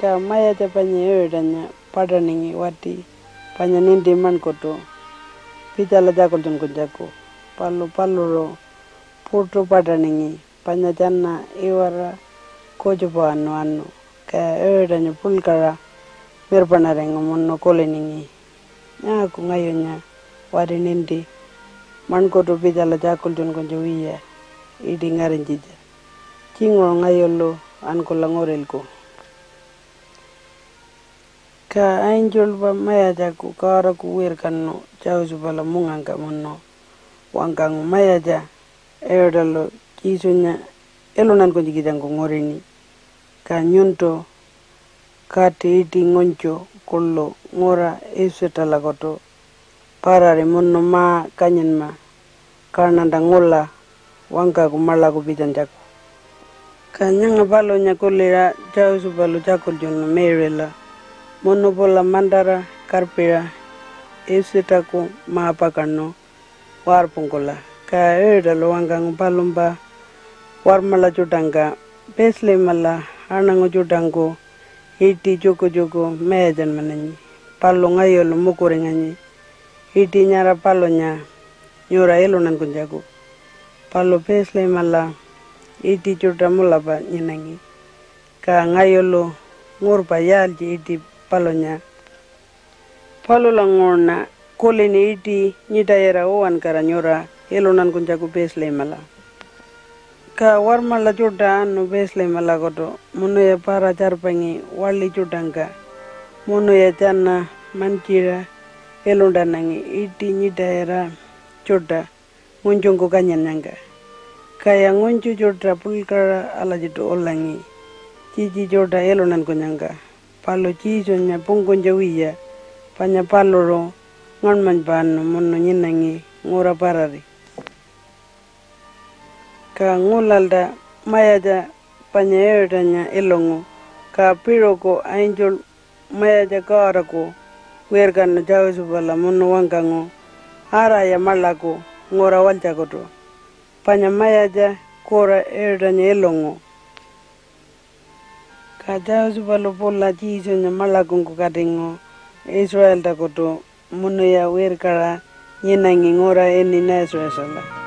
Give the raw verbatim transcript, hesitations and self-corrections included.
Ka mayatja panya Iṟitanya paṯaningi wati panya ninti maṉkurtu pitjala tjakultjunkunytjaku, palu paluṟu puṯu paṯaningi panya tjana iwara kutjupawanu anu. Kaya Iṟitanya puḻkaṟa mirpaṉaringu munu kuliningi, "Nyaaku ngayunya wati ninti maṉkurtu pitjala tjakultjunkunytja wiya iṯi ngarinytjitja? Tjinguṟu ngayulu ankula ngurilku." Ka angelpa mayatjaku Godaku wirkanu Josephala mungangka munu wangkangu, "Mayatja, Iṟitalu Jesunya iluntankunytjikitjangku ngurini, ka nyuntu kati iṯi ngunytju kuḻu ngura Ipitalakutu parari munu ma-kanyinma, kaṉanta ngula wangkaku maḻaku pitjanytjaku." Ka nyanga palunya kuliṟa Josephalu tjakultjunu Mary-la munu pula mantara karpiṟa Ipitalaku ma-pakaṉu warpungkula. Kaya Iṟitalu wangkangu palumpa warmaḻa tjuṯangka, "Bethlehem-ala aṉangu tjuṯangku iṯi tjukutjuku mayatjanmananyi, palu ngayulu mukuringanyi iṯi nyara palunya nyura iluntankunytjaku. Palu Bethlehem-ala iṯi tjuṯa mulapa nyinangi, ka ngayulu ngurpa yaaltji iṯi palunya? Palulanguṟuṉa kulini iṯi nyiṯayira uwankara nyura iluntankunytjaku Bethlehem-ala." Ka warmaḻa tjuṯa anu Bethlehem-alakutu munuya para-tjarpangi waḻi tjuṯangka, munuya tjana mantjiṟa iluntanangi iṯi nyiṯayira tjuṯa ngunytjungku kanyinnyangka. Kaya ngunytju tjuṯa puḻkaṟa alatjiṯu ulangi tjitji tjuṯa iluntankunyangka, palu Jesunya pungkunytja wiya, panya paluṟu ngaṉmanypa anu munu nyinangi ngura parari. Ka ngulalta mayatja panya Iṟitanya ilungu, ka piṟuku angel Mayatja Godaku wirkanu Josephala munu wangkangu, "Araya maḻaku ngura walytjakutu, panya mayatja kura Iṟitanya ilungu." Ka Josephalu pula Jesunya maḻakungku katingu Israeltakutu munuya wirkaṟa nyinangi ngura ini Nazarethala.